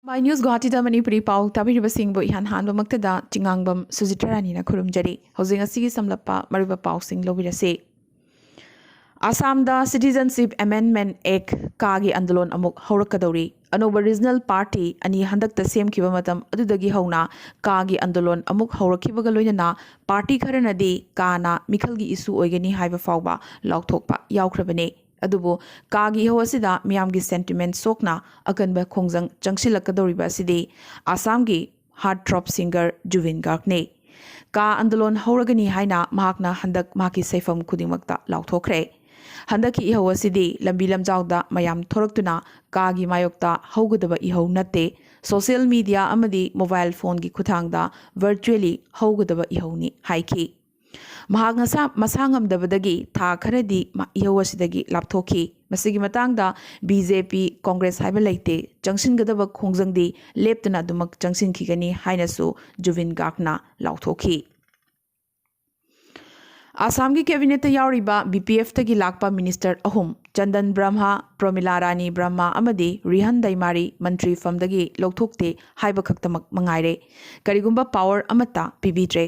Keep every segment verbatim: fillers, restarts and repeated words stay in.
ꯄꯥꯏ ꯅ꯭ꯌꯨꯁ ꯒꯨꯋꯥꯍꯥꯇꯤꯗ ꯃꯅꯤꯄꯨꯔꯤ ꯄꯥꯎ ꯇꯥꯕꯤꯔꯤꯕꯁꯤꯡꯕꯨ ꯏꯍꯥꯟ ꯍꯥꯟꯕꯃꯛꯇꯗ ꯆꯤꯉꯥꯡꯕꯝ ꯁꯨꯖꯤꯇꯥ ꯔꯥꯅꯤꯅ ꯈꯨꯔꯨꯝꯖꯔꯤ꯫ ꯍꯧꯖꯤꯛ ꯉꯁꯤꯒꯤ ꯁꯝꯂꯞꯄ ꯃꯔꯨꯑꯣꯏꯕ ꯄꯥꯎꯁꯤꯡ ꯂꯧꯕꯤꯔꯁꯤ꯫ ꯑꯁꯥꯝꯗ Citizenship Amendment Act ꯀꯥꯒꯤ ꯑꯟꯗꯣꯂꯟ ꯑꯃꯨꯛ ꯍꯧꯔꯛꯀꯗꯧꯔꯤ꯫ ꯑꯅꯧꯕ ꯔꯤꯖꯅꯦꯜ ꯄꯥꯔꯇꯤ ꯑꯅꯤ ꯍꯟꯗꯛꯇ ꯁꯦꯝꯈꯤꯕ ꯃꯇꯝ ꯑꯗꯨꯗꯒꯤ ꯍꯧꯅ ꯀꯥꯒꯤ ꯑꯟꯗꯣꯂꯟ ꯑꯃꯨꯛ ꯍꯧꯔꯛꯈꯤꯕꯒ ꯂꯣꯏꯅꯅ ꯄꯥꯔꯇꯤ ꯈꯔꯅꯗꯤ ꯀꯥꯅ ꯃꯤꯈꯜꯒꯤ ꯏꯁꯨ ꯑꯣꯏꯒꯅꯤ ꯍꯥꯏꯕ ꯐꯥꯎꯕ ꯂꯥꯎꯊꯣꯛꯄ ꯌꯥꯎꯈ꯭ꯔꯕꯅꯤ꯫ ꯑꯗꯨꯕꯨ ꯀꯥꯒꯤ ꯏꯍꯧ ꯑꯁꯤꯗ ꯃꯤꯌꯥꯝꯒꯤ ꯁꯦꯟꯇꯤꯃꯦꯟ ꯁꯣꯛꯅ ꯑꯀꯟꯕ ꯈꯣꯡꯖꯪ ꯆꯪꯁꯤꯜꯂꯛꯀꯗꯧꯔꯤꯕ ꯑꯁꯤꯗꯤ ꯑꯁꯥꯝꯒꯤ ꯍꯥꯔꯠ ꯊ꯭ꯔꯣꯞ ꯁꯤꯡꯒꯔ ꯖꯨꯕꯤꯟ ꯒꯥꯔꯒꯅꯤ꯫ ꯀꯥ ꯑꯟꯗꯣꯂꯟ ꯍꯧꯔꯒꯅꯤ ꯍꯥꯏꯅ ꯃꯍꯥꯛꯅ ꯍꯟꯗꯛ ꯃꯍꯥꯛꯀꯤ ꯁꯩꯐꯝ ꯈꯨꯗꯤꯡꯃꯛꯇ ꯂꯥꯎꯊꯣꯛꯈ꯭ꯔꯦ꯫ ꯍꯟꯗꯛꯀꯤ ꯏꯍꯧ ꯑꯁꯤꯗꯤ ꯂꯝꯕꯤ ꯂꯝꯖꯥꯎꯗ ꯃꯌꯥꯝ ꯊꯣꯔꯛꯇꯨꯅ ꯀꯥꯒꯤ ꯃꯥꯌꯣꯛꯇ ꯍꯧꯒꯗꯕ ꯏꯍꯧ ꯅꯠꯇꯦ, ꯁꯣꯁꯤꯌꯦꯜ ꯃꯤꯗꯤꯌꯥ ꯑꯃꯗꯤ ꯃꯣꯕꯥꯏꯜ ꯐꯣꯟꯒꯤ ꯈꯨꯠꯊꯥꯡꯗ ꯚꯔꯆꯨꯑꯦꯂꯤ ꯍꯧꯒꯗꯕ ꯏꯍꯧꯅꯤ ꯍꯥꯏꯈꯤ꯫ ꯃꯍꯥꯛ ꯃꯁꯥ ꯃꯁꯥ ꯉꯝꯗꯕꯗꯒꯤ ꯊꯥ ꯈꯔꯗꯤ ꯃꯥ ꯏꯍꯧ ꯑꯁꯤꯗꯒꯤ ꯂꯥꯞꯊꯣꯛꯈꯤ꯫ ꯃꯁꯤꯒꯤ ꯃꯇꯥꯡꯗ ꯕꯤ ꯖꯦ ꯄꯤ, ꯀꯣꯡꯒ꯭ꯔꯦꯁ ꯍꯥꯏꯕ ꯂꯩꯇꯦ, ꯆꯪꯁꯤꯟꯒꯗꯕ ꯈꯣꯡꯖꯪꯗꯤ ꯂꯦꯞꯇꯅ ꯑꯗꯨꯃꯛ ꯆꯪꯁꯤꯟꯈꯤꯒꯅꯤ ꯍꯥꯏꯅꯁꯨ ꯖꯨꯕꯤꯟ ꯒꯥꯔꯒꯅ ꯂꯥꯎꯊꯣꯛꯈꯤ꯫ ꯑꯁꯥꯝꯒꯤ ꯀꯦꯕꯤꯅꯦꯠꯇ ꯌꯥꯎꯔꯤꯕ ꯕꯤ ꯄꯤ ꯑꯦꯐꯇꯒꯤ ꯂꯥꯛꯄ ꯃꯤꯅꯤꯁꯇꯔ ꯑꯍꯨꯝ, ꯆꯟꯗꯟ ꯕ꯭ꯔꯍꯃ, ꯄ꯭ꯔꯣꯃꯤꯂꯥ ꯔꯥꯅꯤ ꯕ꯭ꯔꯍꯃ ꯑꯃꯗꯤ ꯔꯤꯍꯟ ꯗꯩꯃꯥꯔꯤ ꯃꯟꯇ꯭ꯔꯤ ꯐꯝꯗꯒꯤ ꯂꯧꯊꯣꯛꯇꯦ ꯍꯥꯏꯕ ꯈꯛꯇꯃꯛ ꯃꯉꯥꯏꯔꯦ꯫ ꯀꯔꯤꯒꯨꯝꯕ ꯄꯥꯋꯔ ꯑꯃꯠꯇ ꯄꯤꯕꯤꯗ꯭ꯔꯦ꯫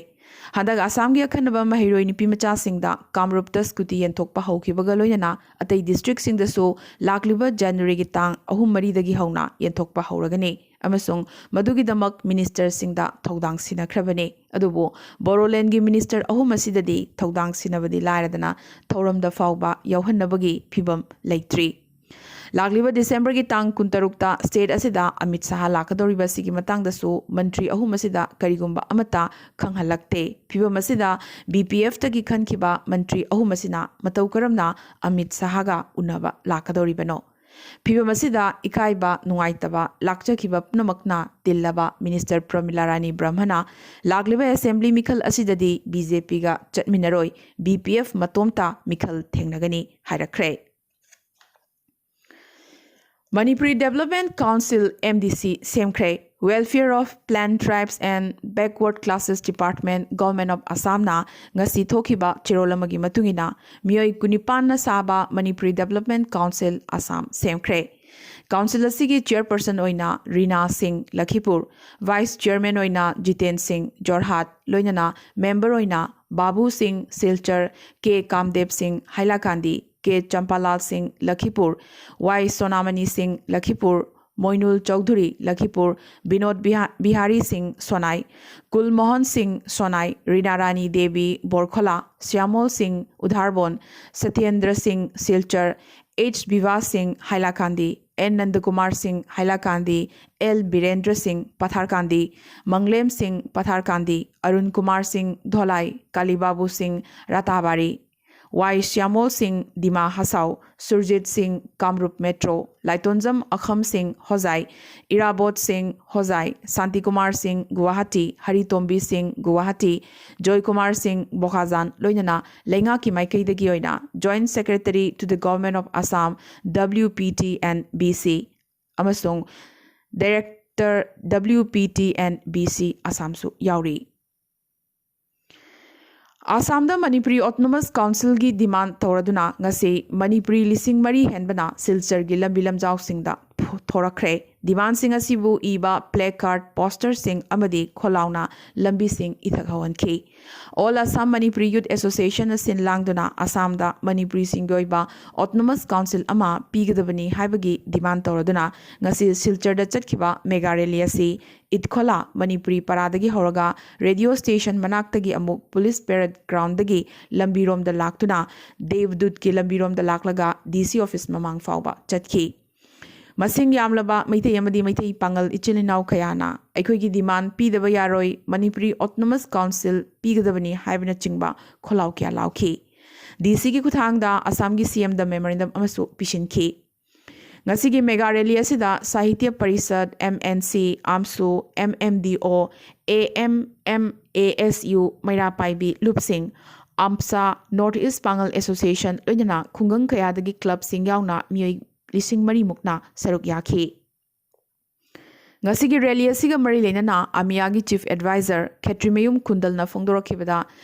ꯍꯟꯗꯛ ꯑꯁꯥꯝꯒꯤ ꯑꯈꯟꯅꯕ ꯃꯍꯩꯔꯣꯏ ꯅꯨꯄꯤ ꯃꯆꯥꯁꯤꯡꯗ ꯀꯥꯝꯔꯨꯞꯇ ꯁ꯭ꯀꯨꯇꯤ ꯌꯦꯟꯊꯣꯛꯄ ꯍꯧꯈꯤꯕꯒ ꯂꯣꯏꯅꯅ ꯑꯇꯩ ꯗꯤꯁꯇ꯭ꯔꯤꯛꯁꯤꯡꯗꯁꯨ ꯂꯥꯛꯂꯤꯕ ꯖꯅꯋꯥꯔꯤꯒꯤ ꯇꯥꯡ ꯑꯍꯨꯝ ꯃꯔꯤꯗꯒꯤ ꯍꯧꯅ ꯌꯦꯟꯊꯣꯛꯄ ꯍꯧꯔꯒꯅꯤ ꯑꯃꯁꯨꯡ ꯃꯗꯨꯒꯤꯗꯃꯛ ꯃꯤꯅꯤꯁꯇꯔꯁꯤꯡꯗ ꯊꯧꯗꯥꯡ ꯁꯤꯟꯅꯈ꯭ꯔꯕꯅꯤ꯫ ꯑꯗꯨꯕꯨ ꯕꯣꯔꯣꯂꯦꯟꯒꯤ ꯃꯤꯅꯤꯁꯇꯔ ꯑꯍꯨꯝ ꯑꯁꯤꯗꯗꯤ ꯊꯧꯗꯥꯡ ꯁꯤꯟꯅꯕꯗꯤ ꯂꯥꯏꯔꯗꯅ ꯊꯧꯔꯝꯗ ꯐꯥꯎꯕ ꯌꯥꯎꯍꯟꯅꯕꯒꯤ ꯐꯤꯚꯝ ꯂꯩꯇ꯭ꯔꯤ꯫ ꯂꯥꯛꯂꯤꯕ ꯗꯤꯁꯦꯝꯕꯔꯒꯤ ꯇꯥꯡ ꯀꯨꯟꯇꯔꯨꯛꯇ ꯁ꯭ꯇꯦꯠ ꯑꯁꯤꯗ ꯑꯃꯤꯠ ꯁꯥꯍ ꯂꯥꯛꯀꯗꯧꯔꯤꯕ ꯑꯁꯤꯒꯤ ꯃꯇꯥꯡꯗꯁꯨ ꯃꯟꯇ꯭ꯔꯤ ꯑꯍꯨꯝ ꯑꯁꯤꯗ ꯀꯔꯤꯒꯨꯝꯕ ꯑꯃꯠꯇ ꯈꯪꯍꯜꯂꯛꯇꯦ꯫ ꯐꯤꯚꯝ ꯑꯁꯤꯗ ꯕꯤ ꯄꯤ ꯑꯦꯐꯇꯒꯤ ꯈꯟꯈꯤꯕ ꯃꯟꯇ꯭ꯔꯤ ꯑꯍꯨꯝ ꯑꯁꯤꯅ ꯃꯇꯧ ꯀꯔꯝꯅ ꯑꯃꯤꯠ ꯁꯥꯍꯒ ꯎꯅꯕ ꯂꯥꯛꯀꯗꯧꯔꯤꯕꯅꯣ? ꯐꯤꯚꯝ ꯑꯁꯤꯗ ꯏꯀꯥꯏꯕ, ꯅꯨꯡꯉꯥꯏꯇꯕ ꯂꯥꯛꯆꯈꯤꯕ ꯄꯨꯝꯅꯃꯛꯅ ꯇꯤꯜꯂꯕ ꯃꯤꯅꯤꯁꯇꯔ ꯄ꯭ꯔꯃꯤꯂꯥ ꯔꯥꯅꯤ ꯕ꯭ꯔꯍꯃꯅ ꯂꯥꯛꯂꯤꯕ ꯑꯦꯁꯦꯝꯕ꯭ꯂꯤ ꯃꯤꯈꯜ ꯑꯁꯤꯗꯗꯤ ꯕꯤ ꯖꯦ ꯄꯤꯒ ꯆꯠꯃꯤꯟꯅꯔꯣꯏ, ꯕꯤ ꯄꯤ ꯑꯦꯐ ꯃꯇꯣꯝꯇ ꯃꯤꯈꯜ ꯊꯦꯡꯅꯒꯅꯤ ꯍꯥꯏꯔꯛꯈ꯭ꯔꯦ꯫ Manipuri development council, M D C, ꯁꯦꯝꯈ꯭ꯔꯦ꯫ Welfare of Plain Tribes and Backward Classes Department, Government of Assam ꯅ ꯉꯁꯤ ꯊꯣꯛꯈꯤꯕ ꯆꯦꯔꯣꯜ ꯑꯃꯒꯤ ꯃꯇꯨꯡ ꯏꯟꯅ ꯃꯤꯑꯣꯏ ꯀꯨꯟꯅꯤꯄꯥꯟꯅ ꯁꯥꯕ ꯃꯅꯤꯄꯨꯔꯤ ꯗꯦꯕꯂꯞꯃꯦꯟ ꯀꯥꯎꯟꯁꯤꯜ ꯑꯁꯥꯝ ꯁꯦꯝꯈ꯭ꯔꯦ꯫ ꯀꯥꯎꯟꯁꯤꯜ ꯑꯁꯤꯒꯤ ꯆꯤꯌꯔꯄꯔꯁꯟ ꯑꯣꯏꯅ ꯔꯤꯅꯥ ꯁꯤꯡ, ꯂꯈꯤꯄꯨꯔ, ꯚꯥꯏꯁ ꯆꯤꯌꯔꯃꯦꯟ ꯑꯣꯏꯅ ꯖꯤꯇꯦꯟ ꯁꯤꯡ, ꯖꯣꯔꯍꯥꯠ, ꯂꯣꯏꯅꯅ ꯃꯦꯝꯕꯔ ꯑꯣꯏꯅ ꯕꯥꯕꯨ ꯁꯤꯡ, ꯁꯤꯜꯆꯔ, ꯀꯦ ꯀꯥꯝꯗꯦꯕ ꯁꯤꯡ, ꯍꯥꯏꯂꯥꯀꯥꯟꯗꯤ, ꯀꯦ ꯆꯝꯄꯥꯂꯥꯜ ꯁꯤꯡ, ꯂꯈꯤꯄꯨꯔ, ꯋꯥꯏ ꯁꯣꯅꯥꯃꯅꯤ ꯁꯤꯡ, ꯂꯈꯤꯄꯨꯔ, ꯃꯣꯏꯅꯨꯜ ꯆꯧꯙꯨꯔꯤ, ꯂꯈꯤꯄꯨꯔ, ꯕꯤꯅꯣꯗ ꯕꯤꯍꯥ-, ꯕꯤꯍꯥꯔꯤ ꯁꯤꯡ, ꯁꯣꯅꯥꯏ, ꯀꯨꯜꯃꯣꯍꯟ ꯁꯤꯡ, ꯁꯣꯅꯥꯏ, ꯔꯤꯅꯥ ꯔꯥꯅꯤ ꯗꯦꯕꯤ, ꯕꯣꯔꯈꯣꯂꯥ, ꯁ꯭ꯌꯥꯃꯣꯜ ꯁꯤꯡ, ꯎꯙꯥꯔꯕꯣꯟ, ꯁꯇ꯭ꯌꯦꯟꯗ꯭ꯔ ꯁꯤꯡ, ꯁꯤꯜꯆꯔ, ꯑꯩꯆ ꯕꯤꯚꯥ ꯁꯤꯡ, ꯍꯥꯏꯂꯥꯀꯥꯟꯗꯤ, ꯑꯦꯟ ꯅꯟꯗꯀꯨꯃꯥꯔ ꯁꯤꯡ, ꯍꯥꯏꯂꯥꯀꯥꯟꯗꯤ, ꯑꯦꯜ ꯕꯤꯔꯦꯟꯗ꯭ꯔ ꯁꯤꯡ, ꯄꯊꯥꯔꯀꯥꯟꯗꯤ, ꯃꯪꯂꯦꯝ ꯁꯤꯡ, ꯄꯊꯥꯔꯀꯥꯟꯗꯤ, ꯑꯔꯨꯟ ꯀꯨꯃꯥꯔ ꯁꯤꯡ, ꯙꯣꯂꯥꯏ, ꯀꯥꯂꯤꯕꯥꯕꯨ ꯁꯤꯡ, ꯔꯥꯇꯥꯕꯥꯔꯤ, ꯋꯥꯏ ꯁ꯭ꯌꯥꯃꯣꯜ ꯁꯤꯡ, ꯗꯤꯃꯥ ꯍꯁꯥꯎ, ꯁꯨꯔꯖꯤꯠ ꯁꯤꯡ, ꯀꯥꯝꯔꯨꯞ ꯃꯦꯇ꯭ꯔꯣ, ꯂꯥꯏꯇꯣꯟꯖꯝ ꯑꯈꯝ ꯁꯤꯡ, ꯍꯣꯖꯥꯏ, ꯏꯔꯥꯕꯣꯠ ꯁꯤꯡ, ꯍꯣꯖꯥꯏ, ꯁꯥꯟꯇꯤꯀꯨꯃꯥꯔ ꯁꯤꯡ, ꯒꯨꯋꯥꯍꯥꯇꯤ, ꯍꯔꯤꯇꯣꯝꯕꯤ ꯁꯤꯡ, ꯒꯨꯋꯥꯍꯥꯇꯤ, ꯖꯣꯏꯀꯨꯃꯥꯔ ꯁꯤꯡ, ꯕꯣꯀꯥꯖꯥꯟ, ꯂꯣꯏꯅꯅ ꯂꯩꯉꯥꯛꯀꯤ ꯃꯥꯏꯀꯩꯗꯒꯤ ꯑꯣꯏꯅ Joint Secretary to the Government of Assam, W P T and B C, ꯑꯃꯁꯨꯡ Director W P T and B C ꯑꯁꯥꯝꯁꯨ ꯌꯥꯎꯔꯤ꯫ ꯑꯁꯥꯝꯗ ꯃꯅꯤꯄꯨꯔꯤ ꯑꯣꯇꯣꯅꯣꯃꯁ ꯀꯥꯎꯟꯁꯤꯜꯒꯤ ꯗꯤꯃꯥꯟ ꯇꯧꯔꯗꯨꯅ ꯉꯁꯤ ꯃꯅꯤꯄꯨꯔꯤ ꯂꯤꯁꯤꯡ ꯃꯔꯤ ꯍꯦꯟꯕꯅ ꯁꯤꯜꯆꯔꯒꯤ ꯂꯝꯕꯤ ꯂꯝꯖꯥꯎꯁꯤꯡꯗ ꯐꯣ-, ꯊꯣꯔꯛꯈ꯭ꯔꯦ꯫ ꯗꯤꯃꯥꯟꯁꯤꯡ ꯑꯁꯤꯕꯨ ꯏꯕ placard, ꯄꯣꯁꯇꯔꯁꯤꯡ ꯑꯃꯗꯤ ꯈꯣꯜꯂꯥꯎꯅ ꯂꯝꯕꯤꯁꯤꯡ ꯏꯊꯛ ꯍꯧꯍꯟꯈꯤ꯫ All Assam Manipuri Youth Association ꯅ ꯁꯤꯟ ꯂꯥꯡꯗꯨꯅ ꯑꯁꯥꯝꯗ ꯃꯅꯤꯄꯨꯔꯤꯁꯤꯡꯒꯤ ꯑꯣꯏꯕ ꯑꯣꯇꯣꯅꯣꯃꯁ ꯀꯥꯎꯟꯁꯤꯜ ꯑꯃ ꯄꯤꯒꯗꯕꯅꯤ ꯍꯥꯏꯕꯒꯤ ꯗꯤꯃꯥꯟ ꯇꯧꯔꯗꯨꯅ ꯉꯁꯤ ꯁꯤꯜꯆꯔꯗ ꯆꯠꯈꯤꯕ ꯃꯦꯒꯥ ꯔꯦꯂꯤ ꯑꯁꯤ ꯏꯠꯈꯣꯂꯥ ꯃꯅꯤꯄꯨꯔꯤ ꯄꯔꯥꯗꯒꯤ ꯍꯧꯔꯒ ꯔꯦꯗꯤꯑꯣ ꯁ꯭ꯇꯦꯁꯟ ꯃꯅꯥꯛꯇꯒꯤ ꯑꯃꯨꯛ ꯄꯨꯂꯤꯁ ꯄꯦꯔꯦꯗ ꯒ꯭ꯔꯥꯎꯟꯗꯒꯤ ꯂꯝꯕꯤꯔꯣꯝꯗ ꯂꯥꯛꯇꯨꯅ ꯗꯦꯕꯗꯨꯠꯀꯤ ꯂꯝꯕꯤꯔꯣꯝꯗ ꯂꯥꯛꯂꯒ D C office ꯃꯃꯥꯡ ꯐꯥꯎꯕ ꯆꯠꯈꯤ꯫ ꯃꯁꯤꯡ ꯌꯥꯝꯂꯕ ꯃꯩꯇꯩ ꯑꯃꯗꯤ ꯃꯩꯇꯩ ꯄꯥꯉꯜ ꯏꯆꯤꯜ ꯏꯅꯥꯎ ꯀꯌꯥꯅ "ꯑꯩꯈꯣꯏꯒꯤ ꯗꯤꯃꯥꯟ ꯄꯤꯗꯕ ꯌꯥꯔꯣꯏ, ꯃꯅꯤꯄꯨꯔꯤ ꯑꯣꯇꯣꯅꯣꯃꯁ ꯀꯥꯎꯟꯁꯤꯜ ꯄꯤꯒꯗꯕꯅꯤ" ꯍꯥꯏꯕꯅꯆꯤꯡꯕ ꯈꯣꯜꯂꯥꯎ ꯀꯌꯥ ꯂꯥꯎꯈꯤ꯫ D C ꯒꯤ ꯈꯨꯠꯊꯥꯡꯗ ꯑꯁꯥꯝꯒꯤ C M ꯗ memorandum ꯑꯃꯁꯨ ꯄꯤꯁꯤꯟꯈꯤ꯫ ꯉꯁꯤꯒꯤ ꯃꯦꯒꯥ ꯔꯦꯂꯤ ꯑꯁꯤꯗ ꯁꯥꯍꯤꯇ꯭ꯌ parishad, M N C, AMSU, M M D O, A M M A S U, ꯃꯩꯔꯥ ꯄꯥꯏꯕꯤ ꯂꯨꯞꯁꯤꯡ, AMSA, North East Pangal Association, ꯂꯣꯏꯅꯅ ꯈꯨꯡꯒꯪ ꯀꯌꯥꯗꯒꯤ ꯀ꯭ꯂꯕꯁꯤꯡ ꯌꯥꯎꯅ ꯃꯤꯑꯣꯏ ꯂꯤꯁꯤꯡ ꯃꯔꯤ ꯃꯨꯛꯅ ꯁꯔꯨꯛ ꯌꯥꯈꯤ꯫ ꯉꯁꯤꯒꯤ ꯔꯦꯂꯤ ꯑꯁꯤꯒ ꯃꯔꯤ ꯂꯩꯅꯅ ꯑꯃꯤꯌꯥꯒꯤ ꯆꯤꯐ ꯑꯦꯗꯚꯥꯏꯖꯔ ꯈꯦꯇ꯭ꯔꯤꯃꯌꯨꯝ ꯈꯨꯟꯗꯜꯅ ꯐꯣꯡꯗꯣꯔꯛꯈꯤꯕꯗ,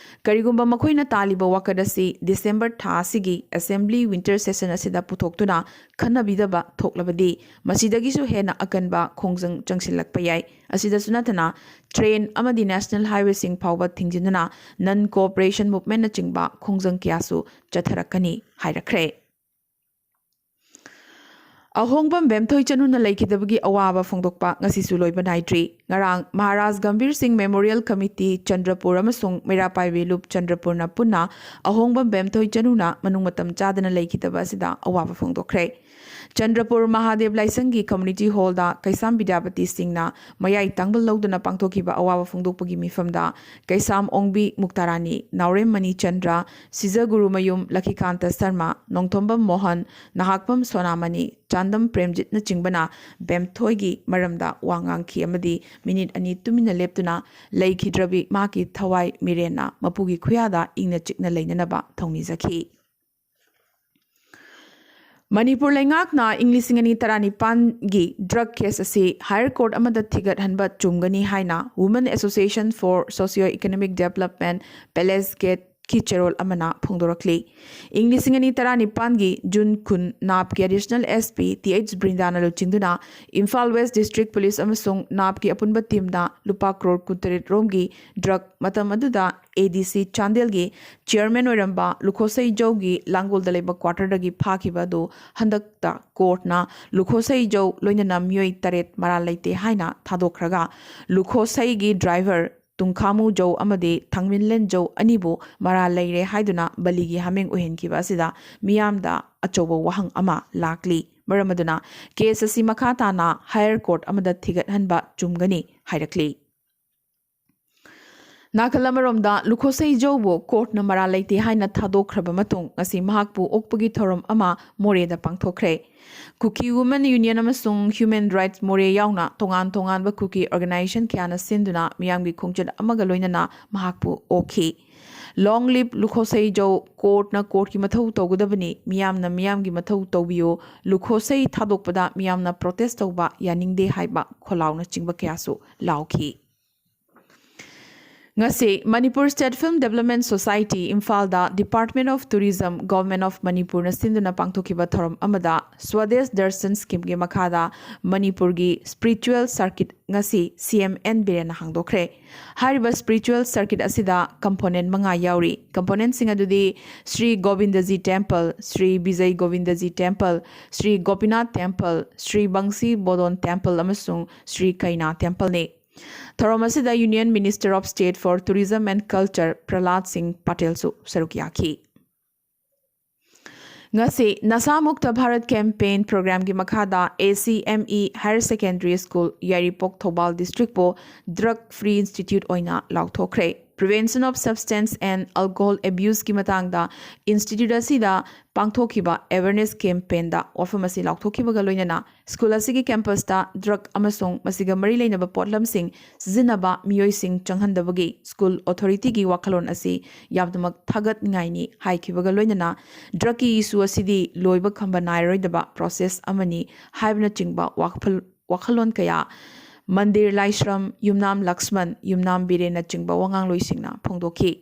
ꯀꯔꯤꯒꯨꯝꯕ ꯃꯈꯣꯏꯅ ꯇꯥꯜꯂꯤꯕ ꯋꯥꯀꯠ ꯑꯁꯤ ꯗꯤꯁꯦꯝꯕꯔ ꯊꯥ ꯑꯁꯤꯒꯤ ꯑꯦꯁꯦꯝꯕ꯭ꯂꯤ ꯋꯤꯟꯇꯔ ꯁꯦꯁꯟ ꯑꯁꯤꯗ ꯄꯨꯊꯣꯛꯇꯨꯅ ꯈꯟꯅꯕꯤꯗꯕ ꯊꯣꯛꯂꯕꯗꯤ, ꯃꯁꯤꯗꯒꯤꯁꯨ ꯍꯦꯟꯅ ꯑꯀꯟꯕ ꯈꯣꯡꯖꯪ ꯆꯪꯁꯤꯜꯂꯛꯄ ꯌꯥꯏ꯫ ꯑꯁꯤꯗꯁꯨ ꯅꯠꯇꯅ, ꯇ꯭ꯔꯦꯟ ꯑꯃꯗꯤ ꯅꯦꯁꯅꯦꯜ ꯍꯥꯏꯋꯦꯁꯤꯡ ꯐꯥꯎꯕ ꯊꯤꯡꯖꯤꯟꯗꯨꯅ ꯅꯟ ꯀꯣꯑꯣꯄꯔꯦꯁꯟ ꯃꯨꯚꯃꯦꯟꯅꯆꯤꯡꯕ ꯈꯣꯡꯖꯪ ꯀꯌꯥꯁꯨ ꯆꯠꯊꯔꯛꯀꯅꯤ ꯍꯥꯏꯔꯛꯈ꯭ꯔꯦ꯫ ꯑꯍꯣꯡꯕꯝ ꯕꯦꯝꯊꯣꯏ ꯆꯅꯨꯅ ꯂꯩꯈꯤꯗꯕꯒꯤ ꯑꯋꯥꯕ ꯐꯣꯡꯗꯣꯛꯄ ꯉꯁꯤꯁꯨ ꯂꯣꯏꯕ ꯅꯥꯏꯗ꯭ꯔꯤ꯫ ꯉꯔꯥꯡ ꯃꯍꯥꯔꯥꯖ ꯒꯝꯚꯤꯔ ꯁꯤꯡ ꯃꯦꯃꯣꯔꯤꯌꯦꯜ ꯀꯃꯤꯇꯤ ꯆꯟꯗ꯭ꯔꯄꯨꯔ ꯑꯃꯁꯨꯡ ꯃꯤꯔꯥꯄꯥꯏ ꯂꯨꯞ ꯆꯟꯗ꯭ꯔꯄꯨꯔꯅ ꯄꯨꯟꯅ ꯑꯍꯣꯡꯕꯝ ꯕꯦꯝꯊꯣꯏ ꯆꯅꯨꯅ ꯃꯅꯨꯡ ꯃꯇꯝ ꯆꯥꯗꯅ ꯂꯩꯈꯤꯗꯕ ꯑꯁꯤꯗ ꯑꯋꯥꯕ ꯐꯣꯡꯗꯣꯛꯈ꯭ꯔꯦ꯫ ꯆꯟꯗ꯭ꯔꯄꯨꯔ ꯃꯍꯥꯗꯦꯕ ꯂꯥꯏꯁꯪꯒꯤ ꯀꯝꯃ꯭ꯌꯨꯅꯤꯇꯤ ꯍꯣꯜꯗ ꯀꯩꯁꯥꯝ ꯕꯤꯗ꯭ꯌꯥꯄꯇꯤ ꯁꯤꯡꯅ ꯃꯌꯥꯏ ꯇꯥꯡꯕꯜ ꯂꯧꯗꯨꯅ ꯄꯥꯡꯊꯣꯛꯈꯤꯕ ꯑꯋꯥꯕ ꯐꯣꯡꯗꯣꯛꯄꯒꯤ ꯃꯤꯐꯝꯗ ꯀꯩꯁꯥꯝ ꯑꯣꯡꯕꯤ ꯃꯨꯛꯇꯥꯔꯥꯅꯤ, ꯅꯥꯎꯔꯦꯝ ꯃꯅꯤ ꯆꯟꯗ꯭ꯔ, ꯁꯤꯖꯒꯨꯔꯨꯃꯌꯨꯝ ꯂꯛꯈꯤꯀꯥꯟꯇ ꯁꯔꯃ, ꯅꯣꯡꯊꯣꯝꯕꯝ ꯃꯣꯍꯟ, ꯅꯍꯥꯛꯄꯝ ꯁꯣꯅꯥꯃꯅꯤ, ꯆꯥꯟꯗꯝ ꯄ꯭ꯔꯦꯝꯖꯤꯠꯅꯆꯤꯡꯕꯅ ꯕꯦꯝꯊꯣꯏꯒꯤ ꯃꯔꯝꯗ ꯋꯥ ꯉꯥꯡꯈꯤ ꯑꯃꯗꯤ ꯃꯤꯅꯤꯠ ꯑꯅꯤ ꯇꯨꯃꯤꯟꯅ ꯂꯦꯞꯇꯨꯅ ꯂꯩꯈꯤꯗ꯭ꯔꯕꯤ ꯃꯍꯥꯛꯀꯤ ꯊꯋꯥꯏ ꯃꯤꯔꯦꯟꯅ ꯃꯄꯨꯒꯤ ꯈꯨꯌꯥꯗ ꯏꯪꯅ ꯆꯤꯛꯅ ꯂꯩꯅꯅꯕ ꯊꯧꯅꯤꯖꯈꯤ꯫ ꯃꯅꯤꯄꯨꯔ ꯂꯩꯉꯥꯛꯅ ꯏꯪ ꯂꯤꯁꯤꯡ ꯑꯅꯤ ꯇꯔꯥꯅꯤꯄꯥꯟꯒꯤ ꯗ꯭ꯔꯒ ꯀꯦꯁ ꯑꯁꯤ ꯍꯥꯌꯔ ꯀꯣꯔꯠ ꯑꯃꯗ ꯊꯤꯒꯠꯍꯟꯕ ꯆꯨꯝꯒꯅꯤ ꯍꯥꯏꯅ Women Association for Socio Economic Development, palace ꯒꯦꯠꯀꯤ ꯆꯦꯔꯣꯜ ꯑꯃꯅ ꯐꯣꯡꯗꯣꯔꯛꯂꯤ꯫ ꯏꯪ ꯂꯤꯁꯤꯡ ꯑꯅꯤ ꯇꯔꯥꯅꯤꯄꯥꯟꯒꯤ ꯖꯨꯟ ꯀꯨꯟ, ꯅꯥꯞꯀꯤ additional S P T H ꯕ꯭ꯔꯤꯟꯗꯥꯅ ꯂꯨꯆꯤꯡꯗꯨꯅ ꯏꯝꯐꯥꯜ ꯋꯦꯁ ꯗꯤꯁꯇ꯭ꯔꯤꯛ ꯄꯨꯂꯤꯁ ꯑꯃꯁꯨꯡ ꯅꯥꯞꯀꯤ ꯑꯄꯨꯟꯕ ꯇꯤꯝꯅ ꯂꯨꯄꯥ ꯀ꯭ꯔꯣꯔ ꯀꯨꯟꯇꯔꯦꯠ ꯔꯣꯝꯒꯤ ꯗ꯭ꯔꯒ, ꯃꯇꯝ ꯑꯗꯨꯗ ꯑꯦ ꯗꯤ ꯁꯤ ꯆꯥꯟꯗꯦꯜꯒꯤ ꯆꯤꯌꯔꯃꯦꯟ ꯑꯣꯏꯔꯝꯕ ꯂꯨꯈꯣꯁꯩ ꯖꯧꯒꯤ ꯂꯥꯡꯒꯣꯜꯗ ꯂꯩꯕ ꯀ꯭ꯋꯥꯇꯔꯗꯒꯤ ꯐꯥꯈꯤꯕ ꯑꯗꯨ ꯍꯟꯗꯛꯇ ꯀꯣꯔꯠꯅ ꯂꯨꯈꯣꯁꯩ ꯖꯧ ꯂꯣꯏꯅꯅ ꯃꯤꯑꯣꯏ ꯇꯔꯦꯠ ꯃꯔꯥꯜ ꯂꯩꯇꯦ ꯍꯥꯏꯅ ꯊꯥꯗꯣꯛꯈ꯭ꯔꯒ, ꯂꯨꯈꯣꯁꯩꯒꯤ ꯗ꯭ꯔꯥꯏꯚꯔ ꯇꯨꯡꯈꯥꯃꯨ ꯖꯧ ꯑꯃꯗꯤ ꯊꯥꯡꯃꯤꯟꯂꯦꯟ ꯖꯧ ꯑꯅꯤꯕꯨ ꯃꯔꯥꯜ ꯂꯩꯔꯦ ꯍꯥꯏꯗꯨꯅ ꯕꯂꯤꯒꯤ ꯍꯥꯃꯦꯡ ꯑꯣꯏꯍꯟꯈꯤꯕ ꯑꯁꯤꯗ ꯃꯤꯌꯥꯝꯗ ꯑꯆꯧꯕ ꯋꯥꯍꯪ ꯑꯃ ꯂꯥꯛꯂꯤ꯫ ꯃꯔꯝ ꯑꯗꯨꯅ ꯀꯦꯁ ꯑꯁꯤ ꯃꯈꯥ ꯇꯥꯅ ꯍꯥꯌꯔ ꯀꯣꯔꯠ ꯑꯃꯗ ꯊꯤꯒꯠꯍꯟꯕ ꯆꯨꯝꯒꯅꯤ ꯍꯥꯏꯔꯛꯂꯤ꯫ ꯅꯥꯀꯜ ꯑꯃꯔꯣꯝꯗ, ꯂꯨꯈꯣꯁꯩ ꯖꯧꯕꯨ ꯀꯣꯔꯠꯅ ꯃꯔꯥꯜ ꯂꯩꯇꯦ ꯍꯥꯏꯅ ꯊꯥꯗꯣꯛꯈ꯭ꯔꯕ ꯃꯇꯨꯡ, ꯉꯁꯤ ꯃꯍꯥꯛꯄꯨ ꯑꯣꯛꯄꯒꯤ ꯊꯧꯔꯝ ꯑꯃ ꯃꯣꯔꯦꯗ ꯄꯥꯡꯊꯣꯛꯈ꯭ꯔꯦ꯫ ꯀꯨꯀꯤ ꯋꯨꯃꯦꯟ ꯌꯨꯅꯤꯌꯟ ꯑꯃꯁꯨꯡ ꯍ꯭ꯌꯨꯃꯦꯟ ꯔꯥꯏꯠꯁ ꯃꯣꯔꯦ ꯌꯥꯎꯅ ꯇꯣꯉꯥꯟ ꯇꯣꯉꯥꯟꯕ ꯀꯨꯀꯤ ꯑꯣꯔꯒꯅꯥꯏꯖꯦꯁꯟ ꯀꯌꯥꯅ ꯁꯤꯟꯗꯨꯅ ꯃꯤꯌꯥꯝꯒꯤ ꯈꯣꯡꯆꯠ ꯑꯃꯒ ꯂꯣꯏꯅꯅ ꯃꯍꯥꯛꯄꯨ ꯑꯣꯛꯈꯤ꯫ Long live ꯂꯨꯈꯣꯁꯩꯖꯧ, courtꯅ courtꯀꯤ ꯃꯊꯧ ꯇꯧꯒꯗꯕꯅꯤ, ꯃꯤꯌꯥꯝꯅ ꯃꯤꯌꯥꯝꯒꯤ ꯃꯊꯧ ꯇꯧꯕꯤꯌꯨ, ꯂꯨꯈꯣꯁꯩ ꯊꯥꯗꯣꯛꯄꯗ ꯃꯤꯌꯥꯝꯅ protest ꯇꯧꯕ ꯌꯥꯅꯤꯡꯗꯦ ꯍꯥꯏꯕ ꯈꯣꯜꯂꯥꯎꯅꯆꯤꯡꯕ ꯀꯌꯥꯁꯨ ꯂꯥꯎꯈꯤ꯫ ꯉꯁꯤ Manipur State Film Development Society ꯏꯝꯐꯥꯜꯗ Department of Tourism, Government of ꯃꯅꯤꯄꯨꯔꯅ ꯁꯤꯟꯗꯨꯅ ꯄꯥꯡꯊꯣꯛꯈꯤꯕ ꯊꯧꯔꯝ ꯑꯃꯗ Swadesh Darshan Schemeꯒꯤ ꯃꯈꯥꯗ ꯃꯅꯤꯄꯨꯔꯒꯤ spiritual circuit ꯉꯁꯤ C M N ꯕꯤꯔꯦꯟꯅ ꯍꯥꯡꯗꯣꯛꯈ꯭ꯔꯦ꯫ ꯍꯥꯏꯔꯤꯕ spiritual circuit ꯑꯁꯤꯗ component ꯃꯉꯥ ꯌꯥꯎꯔꯤ꯫ Componentꯁꯤꯡ ꯑꯗꯨꯗꯤ ꯁ꯭ꯔꯤ ꯒꯣꯕꯤꯟꯗꯖꯤ Temple, ꯁ꯭ꯔꯤ ꯕꯤꯖꯩ Govindaji Temple, Shri Gopinath Temple, Shri ꯕꯪꯁꯤ ꯕꯣꯗꯣꯟ Temple ꯑꯃꯁꯨꯡ ꯁ꯭ꯔꯤ ꯀꯩꯅꯥ Templeꯅꯤ꯫ ꯊꯧꯔꯝ ꯑꯁꯤꯗ Union Minister of State for Tourism and Culture ꯄ꯭ꯔꯍꯂꯥꯗ ꯁꯤꯡ ꯄꯇꯦꯜꯁꯨ ꯁꯔꯨꯛ ꯌꯥꯈꯤ꯫ ꯉꯁꯤ ꯅꯁꯥ ꯃꯨꯛꯇ ꯚꯥꯔꯠ campaign programꯒꯤ ꯃꯈꯥꯗ A C M E Higher Secondary School Yairipok Thoubal districtꯄꯨ drug free institute ꯑꯣꯏꯅ ꯂꯥꯎꯊꯣꯛꯈ꯭ꯔꯦ꯫ Prevention of Substance and Alcohol Abuseꯀꯤ ꯃꯇꯥꯡꯗ institute ꯑꯁꯤꯗ ꯄꯥꯡꯊꯣꯛꯈꯤꯕ awareness campaignꯗ ꯋꯥꯐꯝ ꯑꯁꯤ ꯂꯥꯎꯊꯣꯛꯈꯤꯕꯒ ꯂꯣꯏꯅꯅ school ꯑꯁꯤꯒꯤ campusꯇ drug ꯑꯃꯁꯨꯡ ꯃꯁꯤꯒ ꯃꯔꯤ ꯂꯩꯅꯕ ꯄꯣꯠꯂꯝꯁꯤꯡ ꯁꯤꯖꯤꯟꯅꯕ ꯃꯤꯑꯣꯏꯁꯤꯡ ꯆꯪꯍꯟꯗꯕꯒꯤ school authorityꯒꯤ ꯋꯥꯈꯜꯂꯣꯟ ꯑꯁꯤ ꯌꯥꯝꯅꯃꯛ ꯊꯥꯒꯠꯅꯤꯡꯉꯥꯏꯅꯤ ꯍꯥꯏꯈꯤꯕꯒ ꯂꯣꯏꯅꯅ drugꯀꯤ issue ꯑꯁꯤꯗꯤ ꯂꯣꯏꯕ ꯈꯝꯕ ꯅꯥꯏꯔꯣꯏꯗꯕ process ꯑꯃꯅꯤ ꯍꯥꯏꯕꯅꯆꯤꯡꯕ ꯋꯥꯈꯜ-, ꯋꯥꯈꯜꯂꯣꯟ ꯀꯌꯥ ꯃꯟꯗꯤꯔ ꯂꯥꯏꯁ꯭ꯔꯝ, ꯌꯨꯝꯅꯥꯝ ꯂꯛꯁꯃꯟ, ꯌꯨꯝꯅꯥꯝ ꯕꯤꯔꯦꯟꯅꯆꯤꯡꯕ ꯋꯥꯉꯥꯡꯂꯣꯏꯁꯤꯡꯅ ꯐꯣꯡꯗꯣꯛꯈꯤ꯫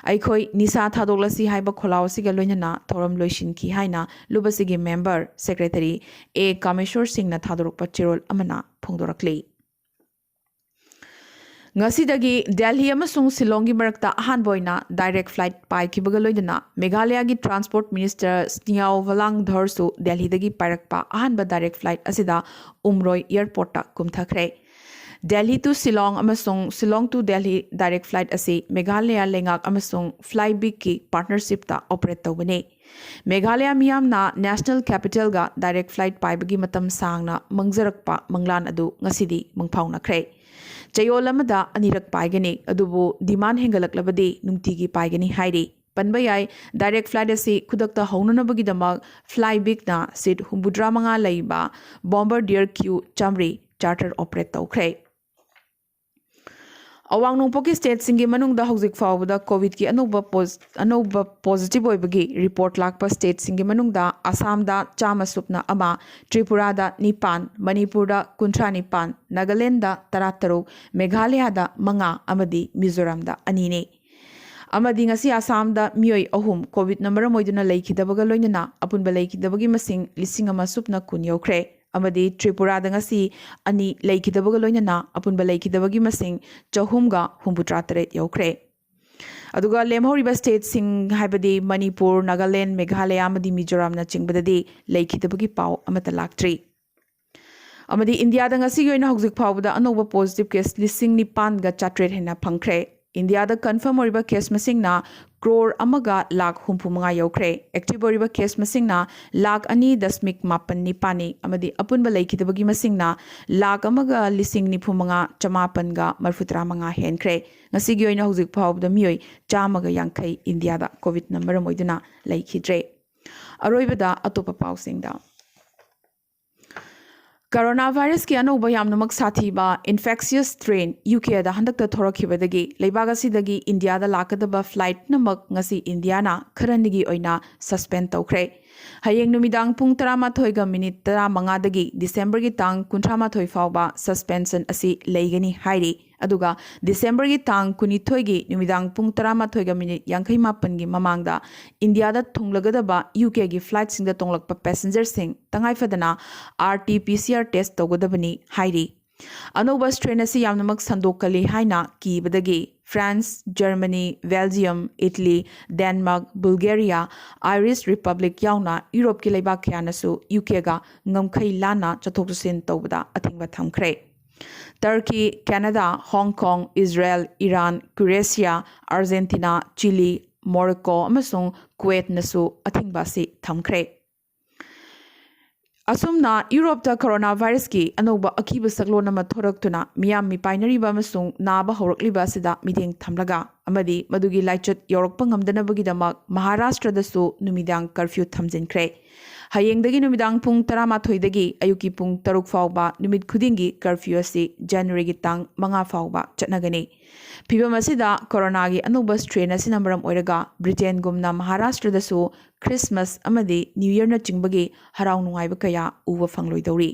ꯑꯩꯈꯣꯏ ꯅꯤꯁꯥ ꯊꯥꯗꯣꯛꯂꯁꯤ ꯍꯥꯏꯕ ꯈꯣꯜꯂꯥꯎ ꯑꯁꯤꯒ ꯂꯣꯏꯅꯅ ꯊꯧꯔꯝ ꯂꯣꯏꯁꯤꯟꯈꯤ ꯍꯥꯏꯅ ꯂꯨꯞ ꯑꯁꯤꯒꯤ member secretary A ꯀꯥꯃꯦꯁꯣꯔ ꯁꯤꯡꯅ ꯊꯥꯗꯣꯔꯛꯄ ꯆꯦꯔꯣꯜ ꯑꯃꯅ ꯐꯣꯡꯗꯣꯔꯛꯂꯤ꯫ ꯉꯁꯤꯗꯒꯤ ꯗꯦꯜꯍꯤ ꯑꯃꯁꯨꯡ ꯁꯤꯂꯣꯡꯒꯤ ꯃꯔꯛꯇ ꯑꯍꯥꯟꯕ ꯑꯣꯏꯅ direct flight ꯄꯥꯏꯈꯤꯕꯒ ꯂꯣꯏꯅꯅ ꯃꯦꯘꯥꯂꯌꯥꯒꯤ Transport Minister ꯁ꯭ꯅꯤꯌꯥꯎ ꯋꯥꯂꯥꯡ ꯙꯔꯁꯨ ꯗꯦꯜꯍꯤꯗꯒꯤ ꯄꯥꯏꯔꯛꯄ ꯑꯍꯥꯟꯕ direct flight ꯑꯁꯤꯗ ꯎꯝꯔꯣꯏ airportꯇ ꯀꯨꯝꯊꯈ꯭ꯔꯦ꯫ Delhi to Shillong ꯑꯃꯁꯨꯡ Shillong to Delhi direct flight ꯑꯁꯤ ꯃꯦꯘꯥꯂꯌꯥ ꯂꯩꯉꯥꯛ ꯑꯃꯁꯨꯡ Flybiqꯀꯤ partnershipꯇ operate ꯇꯧꯕꯅꯤ꯫ ꯃꯦꯘꯥꯂꯌꯥ ꯃꯤꯌꯥꯝꯅ national capitalꯒ direct flight ꯄꯥꯏꯕꯒꯤ ꯃꯇꯝ ꯁꯥꯡꯅ ꯃꯪꯖꯔꯛꯄ ꯃꯪꯂꯥꯟ ꯑꯗꯨ ꯉꯁꯤꯗꯤ ꯃꯪꯐꯥꯎꯅꯈ꯭ꯔꯦ꯫ ꯆꯌꯣꯜ ꯑꯃꯗ ꯑꯅꯤꯔꯛ ꯄꯥꯏꯒꯅꯤ, ꯑꯗꯨꯕꯨ demand ꯍꯦꯟꯒꯠꯂꯛꯂꯕꯗꯤ ꯅꯨꯡꯇꯤꯒꯤ ꯄꯥꯏꯒꯅꯤ ꯍꯥꯏꯔꯤ꯫ ꯄꯟꯕ ꯌꯥꯏ, direct flight ꯑꯁꯤ ꯈꯨꯗꯛꯇ ꯍꯧꯅꯅꯕꯒꯤꯗꯃꯛ Flybiqꯅ seat ꯍꯨꯝꯐꯨꯇꯔꯥ ꯃꯉꯥ ꯂꯩꯕ Bombardier Q ꯆꯥꯃꯔꯤ charter operate ꯇꯧꯈ꯭ꯔꯦ꯫ ꯑꯋꯥꯡ ꯅꯣꯡꯄꯣꯛꯀꯤ ꯁ꯭ꯇꯦꯠꯁꯤꯡꯒꯤ ꯃꯅꯨꯡꯗ ꯍꯧꯖꯤꯛ ꯐꯥꯎꯕꯗ ꯀꯣꯚꯤꯗꯀꯤ ꯑꯅꯧꯕ ꯄꯣꯁ-, ꯑꯅꯧꯕ ꯄꯣꯖꯤꯇꯤꯚ ꯑꯣꯏꯕꯒꯤ ꯔꯤꯄꯣꯔꯠ ꯂꯥꯛꯄ ꯁ꯭ꯇꯦꯠꯁꯤꯡꯒꯤ ꯃꯅꯨꯡꯗ ꯑꯁꯥꯝꯗ ꯆꯥꯝꯃ ꯁꯨꯞꯅ ꯑꯃ, ꯇ꯭ꯔꯤꯄꯨꯔꯥꯗ ꯅꯤꯄꯥꯟ, ꯃꯅꯤꯄꯨꯔꯗ ꯀꯨꯟꯊ꯭ꯔꯥ ꯅꯤꯄꯥꯟ, ꯅꯥꯒꯥꯂꯦꯟꯗ ꯇꯔꯥꯇꯔꯨꯛ, ꯃꯦꯘꯥꯂꯌꯥꯗ ꯃꯉꯥ ꯑꯃꯗꯤ ꯃꯤꯖꯣꯔꯥꯝꯗ ꯑꯅꯤꯅꯤ꯫ ꯑꯃꯗꯤ ꯉꯁꯤ ꯑꯁꯥꯝꯗ ꯃꯤꯑꯣꯏ ꯑꯍꯨꯝ ꯀꯣꯚꯤꯗꯅ ꯃꯔꯝ ꯑꯣꯏꯗꯨꯅ ꯂꯩꯈꯤꯗꯕꯒ ꯂꯣꯏꯅꯅ ꯑꯄꯨꯟꯕ ꯂꯩꯈꯤꯗꯕꯒꯤ ꯃꯁꯤꯡ ꯂꯤꯁꯤꯡ ꯑꯃ ꯁꯨꯞꯅ ꯀꯨꯟ ꯌꯧꯈ꯭ꯔꯦ꯫ ꯑꯃꯗꯤ ꯇ꯭ꯔꯤꯄꯨꯔꯥꯗ ꯉꯁꯤ ꯑꯅꯤ ꯂꯩꯈꯤꯗꯕꯒ ꯂꯣꯏꯅꯅ ꯑꯄꯨꯟꯕ ꯂꯩꯈꯤꯗꯕꯒꯤ ꯃꯁꯤꯡ ꯆꯍꯨꯝꯒ ꯍꯨꯝꯐꯨꯇꯔꯥ ꯇꯔꯦꯠ ꯌꯧꯈ꯭ꯔꯦ꯫ ꯑꯗꯨꯒ ꯂꯦꯝꯍꯧꯔꯤꯕ ꯁ꯭ꯇꯦꯠꯁꯤꯡ ꯍꯥꯏꯕꯗꯤ ꯃꯅꯤꯄꯨꯔ, ꯅꯥꯒꯥꯂꯦꯟ, ꯃꯦꯘꯥꯂꯌꯥ ꯑꯃꯗꯤ ꯃꯤꯖꯣꯔꯥꯝꯅꯆꯤꯡꯕꯗꯗꯤ ꯂꯩꯈꯤꯗꯕꯒꯤ ꯄꯥꯎ ꯑꯃꯠꯇ ꯂꯥꯛꯇ꯭ꯔꯤ꯫ ꯑꯃꯗꯤ ꯏꯟꯗꯤꯌꯥꯗ ꯉꯁꯤꯒꯤ ꯑꯣꯏꯅ ꯍꯧꯖꯤꯛ ꯐꯥꯎꯕꯗ ꯑꯅꯧꯕ ꯄꯣꯖꯤꯇꯤꯚ ꯀꯦꯁ ꯂꯤꯁꯤꯡ ꯅꯤꯄꯥꯟꯒ ꯆꯥꯇ꯭ꯔꯦꯠ ꯍꯦꯟꯅ ꯐꯪꯈ꯭ꯔꯦ꯫ ꯏꯟꯗꯤꯌꯥꯗ ꯀꯟꯐꯥꯔꯝ ꯑꯣꯏꯔꯤꯕ ꯀꯦꯁ ꯃꯁꯤꯡꯅ ꯀ꯭ꯔꯣꯔ ꯑꯃꯒ ꯂꯥꯈ ꯍꯨꯝꯐꯨ ꯃꯉꯥ ꯌꯧꯈ꯭ꯔꯦ꯫ ꯑꯦꯛꯇꯤꯚ ꯑꯣꯏꯔꯤꯕ ꯀꯦꯁ ꯃꯁꯤꯡꯅ ꯂꯥꯈ ꯑꯅꯤ ꯗꯁꯃꯤꯛ ꯃꯥꯄꯟ ꯅꯤꯄꯥꯟꯅꯤ ꯑꯃꯗꯤ ꯑꯄꯨꯟꯕ ꯂꯩꯈꯤꯗꯕꯒꯤ ꯃꯁꯤꯡꯅ ꯂꯥꯈ ꯑꯃꯒ ꯂꯤꯁꯤꯡ ꯅꯤꯐꯨ ꯃꯉꯥ ꯆꯃꯥꯄꯟꯒ ꯃꯔꯤꯐꯨ ꯇꯔꯥ ꯃꯉꯥ ꯍꯦꯟꯈ꯭ꯔꯦ꯫ ꯉꯁꯤꯒꯤ ꯑꯣꯏꯅ ꯍꯧꯖꯤꯛ ꯐꯥꯎꯕꯗ ꯃꯤꯑꯣꯏ ꯆꯥꯝꯃꯒ ꯌꯥꯡꯈꯩ ꯏꯟꯗꯤꯌꯥꯗ ꯀꯣꯚꯤꯗꯅ ꯃꯔꯝ ꯑꯣꯏꯗꯨꯅ ꯂꯩꯈꯤꯗ꯭ꯔꯦ꯫ ꯑꯔꯣꯏꯕꯗ ꯑꯇꯣꯞꯄ ꯄꯥꯎꯁꯤꯡꯗ꯫ ꯀꯣꯔꯣꯅꯥ ꯚꯥꯏꯔꯁꯀꯤ ꯑꯅꯧꯕ ꯌꯥꯝꯅꯃꯛ ꯁꯥꯊꯤꯕ ꯏꯟꯐꯦꯛꯁꯤꯌꯁ ꯁ꯭ꯇ꯭ꯔꯦꯟ ꯌꯨ ꯀꯦꯗ ꯍꯟꯗꯛꯇ ꯊꯣꯔꯛꯈꯤꯕꯗꯒꯤ ꯂꯩꯕꯥꯛ ꯑꯁꯤꯗꯒꯤ ꯏꯟꯗꯤꯌꯥꯗ ꯂꯥꯛꯀꯗꯕ ꯐ꯭ꯂꯥꯏꯠ ꯄꯨꯝꯅꯃꯛ ꯉꯁꯤ ꯏꯟꯗꯤꯌꯥꯅ ꯈꯔꯅꯤꯒꯤ ꯑꯣꯏꯅ ꯁꯁꯄꯦꯟ ꯇꯧꯈ꯭ꯔꯦ꯫ ꯍꯌꯦꯡ ꯅꯨꯃꯤꯗꯥꯡ ꯄꯨꯡ ꯇꯔꯥꯃꯥꯊꯣꯏꯒ ꯃꯤꯅꯤꯠ ꯇꯔꯥꯃꯉꯥꯗꯒꯤ ꯗꯤꯁꯦꯝꯕꯔꯒꯤ ꯇꯥꯡ ꯀꯨꯟꯊ꯭ꯔꯥꯃꯥꯊꯣꯏ ꯐꯥꯎꯕ ꯁꯁꯄꯦꯟꯁꯟ ꯑꯁꯤ ꯂꯩꯒꯅꯤ ꯍꯥꯏꯔꯤ꯫ ꯑꯗꯨꯒ ꯗꯤꯁꯦꯝꯕꯔꯒꯤ ꯇꯥꯡ ꯀꯨꯟꯅꯤꯊꯣꯏꯒꯤ ꯅꯨꯃꯤꯗꯥꯡ ꯄꯨꯡ ꯇꯔꯥꯃꯥꯊꯣꯏꯒ ꯃꯤꯅꯤꯠ ꯌꯥꯡꯈꯩ ꯃꯥꯄꯟꯒꯤ ꯃꯃꯥꯡꯗ ꯏꯟꯗꯤꯌꯥꯗ ꯊꯨꯡꯂꯒꯗꯕ ꯌꯨ ꯀꯦꯒꯤ ꯐ꯭ꯂꯥꯏꯠꯁꯤꯡꯗ ꯇꯣꯡꯂꯛꯄ ꯄꯦꯁꯦꯟꯖꯔꯁꯤꯡ ꯇꯉꯥꯏ ꯐꯗꯅ R T P C R test ꯇꯧꯒꯗꯕꯅꯤ ꯍꯥꯏꯔꯤ꯫ ꯑꯅꯧꯕ ꯁ꯭ꯇ꯭ꯔꯦꯟ ꯑꯁꯤ ꯌꯥꯝꯅꯃꯛ ꯁꯟꯗꯣꯛꯀꯜꯂꯤ ꯍꯥꯏꯅ ꯀꯤꯕꯗꯒꯤ France, Germany, Belgium, Italy, Denmark, Bulgaria, Irish Republic ꯌꯥꯎꯅ ꯌꯨꯔꯣꯞꯀꯤ ꯂꯩꯕꯥꯛ ꯀꯌꯥꯅꯁꯨ ꯌꯨ ꯀꯦꯒ ꯉꯝꯈꯩ ꯂꯥꯟꯅ ꯆꯠꯊꯣꯛ ꯆꯠꯁꯤꯟ ꯇꯧꯕꯗ ꯑꯊꯤꯡꯕ ꯊꯝꯈ꯭ꯔꯦ꯫ Turkey, Canada, Hong Kong, Israel, Iran, Croatia, Argentina, Chile, Morocco ꯑꯃꯁꯨꯡ ꯀꯨꯋꯦꯠꯅꯁꯨ ꯑꯊꯤꯡꯕ ꯑꯁꯤ ꯊꯝꯈ꯭ꯔꯦ꯫ ꯑꯁꯨꯝꯅ ꯌꯨꯔꯣꯞꯇ ꯀꯣꯔꯣꯅꯥ ꯚꯥꯏꯔꯁꯀꯤ ꯑꯅꯧꯕ ꯑꯀꯤꯕ ꯁꯛꯂꯣꯟ ꯑꯃ ꯊꯣꯔꯛꯇꯨꯅ ꯃꯤꯌꯥꯝ ꯃꯤꯄꯥꯏꯅꯔꯤꯕ ꯑꯃꯁꯨꯡ ꯅꯥꯕ ꯍꯧꯔꯛꯂꯤꯕ ꯑꯁꯤꯗ ꯃꯤꯠꯌꯦꯡ ꯊꯝꯂꯒ ꯑꯃꯗꯤ ꯃꯗꯨꯒꯤ ꯂꯥꯏꯆꯠ ꯌꯧꯔꯛꯄ ꯉꯝꯗꯅꯕꯒꯤꯗꯃꯛ ꯃꯍꯥꯔꯥꯁꯇ꯭ꯔꯗꯁꯨ ꯅꯨꯃꯤꯗꯥꯡ ꯀꯔꯐ꯭ꯌꯨ ꯊꯝꯖꯤꯟꯈ꯭ꯔꯦ꯫ ꯍꯌꯦꯡꯗꯒꯤ ꯅꯨꯃꯤꯗꯥꯡ ꯄꯨꯡ ꯇꯔꯥꯃꯥꯊꯣꯏꯗꯒꯤ ꯑꯌꯨꯛꯀꯤ ꯄꯨꯡ ꯇꯔꯨꯛ ꯐꯥꯎꯕ ꯅꯨꯃꯤꯠ ꯈꯨꯗꯤꯡꯒꯤ ꯀꯔꯐ꯭ꯌꯨ ꯑꯁꯤ ꯖꯅꯋꯥꯔꯤꯒꯤ ꯇꯥꯡ ꯃꯉꯥ ꯐꯥꯎꯕ ꯆꯠꯅꯒꯅꯤ꯫ ꯐꯤꯕꯝ ꯑꯁꯤꯗ ꯀꯣꯔꯣꯅꯥꯒꯤ ꯑꯅꯧꯕ ꯁ꯭ꯇ꯭ꯔꯦꯟ ꯑꯁꯤꯅ ꯃꯔꯝ ꯑꯣꯏꯔꯒ ꯕ꯭ꯔꯤꯇꯦꯟꯒꯨꯝꯅ ꯃꯍꯥꯔꯥꯁꯇ꯭ꯔꯗꯁꯨ ꯈ꯭ꯔꯤꯁꯃꯥꯁ ꯑꯃꯗꯤ ꯅ꯭ꯌꯨ ꯌꯔꯅꯆꯤꯡꯕꯒꯤ ꯍꯔꯥꯎ ꯅꯨꯡꯉꯥꯏꯕ ꯀꯌꯥ ꯎꯕ ꯐꯪꯂꯣꯏꯗꯧꯔꯤ꯫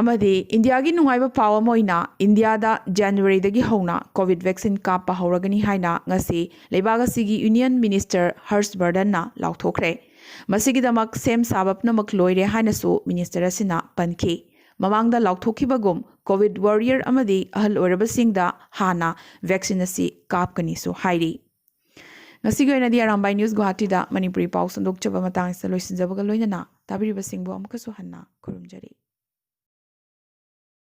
ꯑꯃꯗꯤ ꯏꯟꯗꯤꯌꯥꯒꯤ ꯅꯨꯡꯉꯥꯏꯕ ꯄꯥꯎ ꯑꯃ ꯑꯣꯏꯅ ꯏꯟꯗꯤꯌꯥꯗ ꯖꯅꯋꯥꯔꯤꯗꯒꯤ ꯍꯧꯅ ꯀꯣꯚꯤꯗ ꯚꯦꯛꯁꯤꯟ ꯀꯥꯞꯄ ꯍꯧꯔꯒꯅꯤ ꯍꯥꯏꯅ ꯉꯁꯤ ꯂꯩꯕꯥꯛ ꯑꯁꯤꯒꯤ ꯌꯨꯅꯤꯌꯟ ꯃꯤꯅꯤꯁꯇꯔ ꯍꯔꯁ ꯕꯔꯗꯟꯅ ꯂꯥꯎꯊꯣꯛꯈ꯭ꯔꯦ꯫ ꯃꯁꯤꯒꯤꯗꯃꯛ ꯁꯦꯝ ꯁꯥꯕ ꯄꯨꯝꯅꯃꯛ ꯂꯣꯏꯔꯦ ꯍꯥꯏꯅꯁꯨ ꯃꯤꯅꯤꯁꯇꯔ ꯑꯁꯤꯅ ꯄꯟꯈꯤ꯫ ꯃꯃꯥꯡꯗ ꯂꯥꯎꯊꯣꯛꯈꯤꯕꯒꯨꯝ ꯀꯣꯚꯤꯗ ꯋꯥꯔꯤꯌꯔ ꯑꯃꯗꯤ ꯑꯍꯜ ꯑꯣꯏꯔꯕꯁꯤꯡꯗ ꯍꯥꯟꯅ ꯚꯦꯛꯁꯤꯟ ꯑꯁꯤ ꯀꯥꯞꯀꯅꯤꯁꯨ ꯍꯥꯏꯔꯤ꯫ ꯉꯁꯤꯒꯤ ꯑꯣꯏꯅꯗꯤ ꯑꯔꯥꯝꯕꯥꯏ ꯅ꯭ꯌꯨꯁ ꯒꯨꯋꯥꯍꯥꯇꯤꯗ ꯃꯅꯤꯄꯨꯔꯤ ꯄꯥꯎ ꯁꯟꯗꯣꯛꯆꯕ ꯃꯇꯥꯡ ꯑꯁꯤꯗ ꯂꯣꯏꯁꯤꯟꯖꯕꯒ ꯂꯣꯏꯅꯅ ꯇꯥꯕꯤꯔꯤꯕꯁꯤꯡꯕꯨ ꯑꯃꯨꯛꯀꯁꯨ ꯍꯟꯅ ꯈꯨꯔꯨꯝꯖꯔꯤ꯫